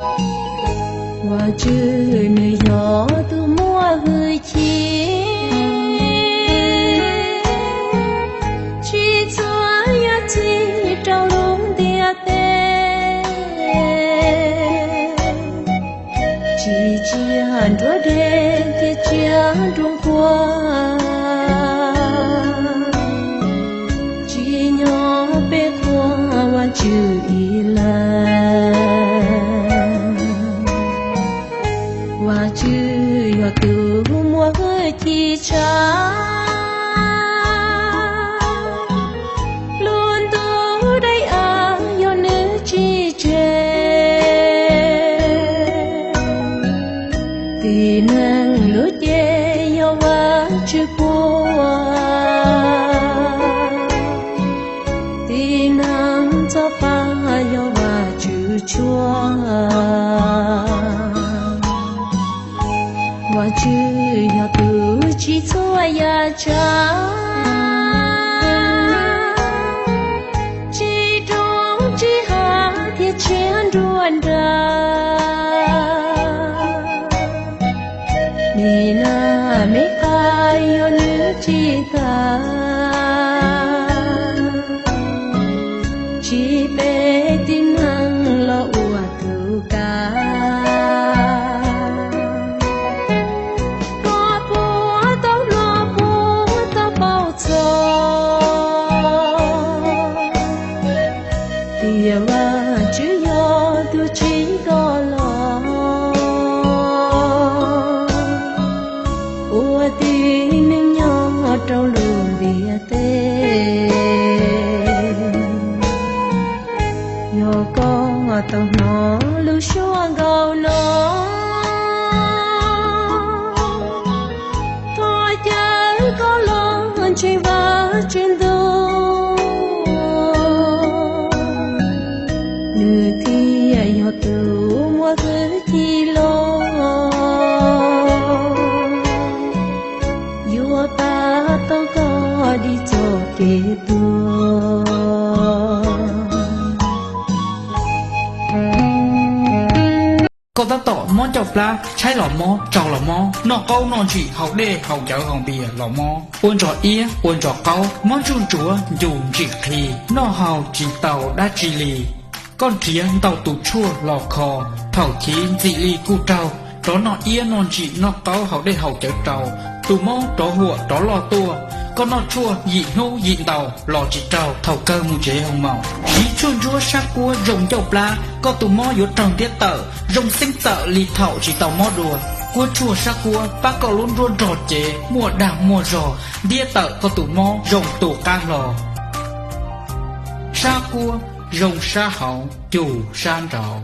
Vajtswv nws yog tus muaj hwj chim, tsis txawj yuav txim rau lub ntiaj teb, tsis tsiaj nruab deg thiab tsiaj nruab nqhuab, tsis nyob peb qhua Vajtswv ib leeg. Vajtswv yog tus muaj hwj chim tshaj, lub ntuj dawb av yog nws tsim tseg. Tib neeg lub cev yog Vajtswv puag, tib neeg txoj pa yog Vajtswv tshuab. Vajtswv yog tus tsim txhua yam tsav, tsim roob tsim hav thiab tsiaj nruab nrag. Neb laj meb qab yog nws tsim tag, tsim peb tib neeg los ua tus kab. Koj puas tau hnov, puas tau paub txog tias Vajtswv yog tus tsim koj los ua tib neeg nyob rau lub ntiaj teb? Yog koj tau hnov lub suab nkauj no, thov caw koj los ntseeg Vajtswv ntuj, nws thiaj yog tus muaj hwj chim loj, yuav pab tau koj dim txoj kev tuag. Koj tab tom mob ncauj plab, tshaib los mob, tsaug los mob, noj qaub noj ntsim, haus dej haus cawv haus npias los mob, ua ntsos iab ua ntsos qaub, mob ntsuj ntsuav, ncu ntsim qhi, noj haus tsis tau dab tsi li. Koj nrhiav ntau tus tshuaj los kho, thaum chiv ntxim li kuj raug, rov noj iab noj ntsim noj qaub haus dej haus cawv rau, tus mob rov huam rov loj tuaj. Koj noj tshuaj yim hnub yim ntaus los tsis raug, thaum kawg mus tsev hoos maum. Siv tshuaj ntsuab sab kuab zoo ncauj plab, koj tus mob yuav raug ntiab tawm, zoo xeeb txawm li thaum tsis tau mob dua. Kuab tshuaj sab kuab pab koj lub nruab nrog cev muaj dag muaj zog, ntiab tawm koj tus mob zoo tu qab hlo. Sab kuab zoo sab hauv, cug sab nraud.